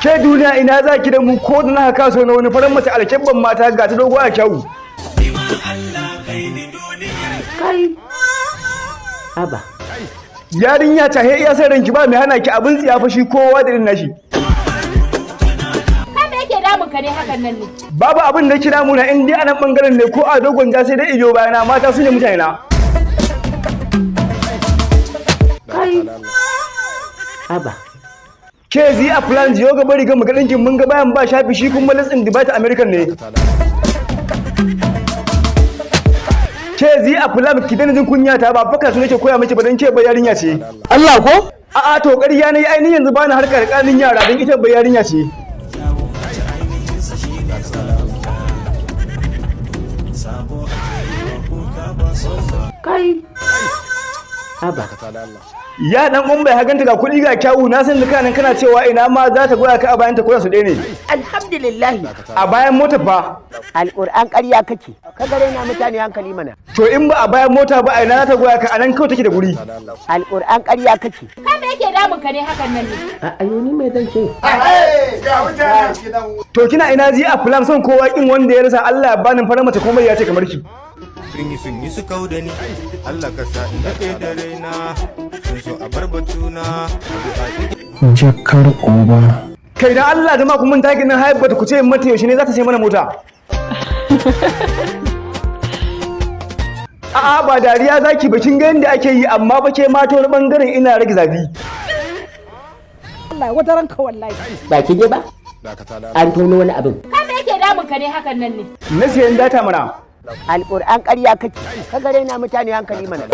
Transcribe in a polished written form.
Ke duniya, ina za ki da mu? Ko da na kaso na wani faran mace, alkyabban mata, ga ta dogo a kyau. Kai. Haba. Yarinya ta he iya sai ranki, ba mai hana ki abin tsiya fa shi, kowa da irin nashi. Kai, me yake damun ka ne hakan nan ne? Babu abin da kira mu na in dai anan bangaren ne ko a dogon ja, sai dai iyo bayana, mata su ne mutane na. Kai. Haba. Ke zi a plan jiyo ga bari ga maganin mun ga bayan ba shafi, shi kuma litsin debate American ne. Ke zi a plan, ki dana jin kunya ta, ba faka su nake koya miki ba, dan ke ba yarinya ce. Allah ko? A'a, to ƙarya ne, ainihin yanzu bani harkar ƙanin yara, dan ita ba yarinya ce. Kai. Haba. Ya dan umma ya ganta, ga kuɗi ga kyawu, na san duka nan kana cewa ina ma za ta goya ka a bayan ta koya su ɗaya ne. Alhamdulillah. A bayan mota fa. Alƙur'an ƙarya kake. Ka gare na mutane hankali mana. To in ba a bayan mota ba, a ina za ta goya ka? A nan kawai take da guri. Alƙur'an ƙarya kake. Kai, me yake damun ka ne hakan nan ne? A ayo, ni mai zan ce. To kina ina ji a plan, son kowa kin wanda ya rasa, Allah ya bani farar mace komai ya ce kamar ki. Sun yi su kau da ni, Allah ka sa in daɗe da raina, sun so a bar batuna, addu'a take. Jakar uba. Kai, dan Allah jama'a, kun mun taki nan haibata, ku ce mata yaushe ne za ta sai mana mota. A'a, ba dariya zaki ba, kin ga yanda ake yi, amma ba ke mata wani bangaren ina rage zafi. Allah wata ranka wallahi. Ba ki je ba? An tono wani abin. Kai, me yake damun ka ne hakan nan ne? Na siyan data mana. Alƙur'an ƙarya kake. Ka gare na mutane hankali mana.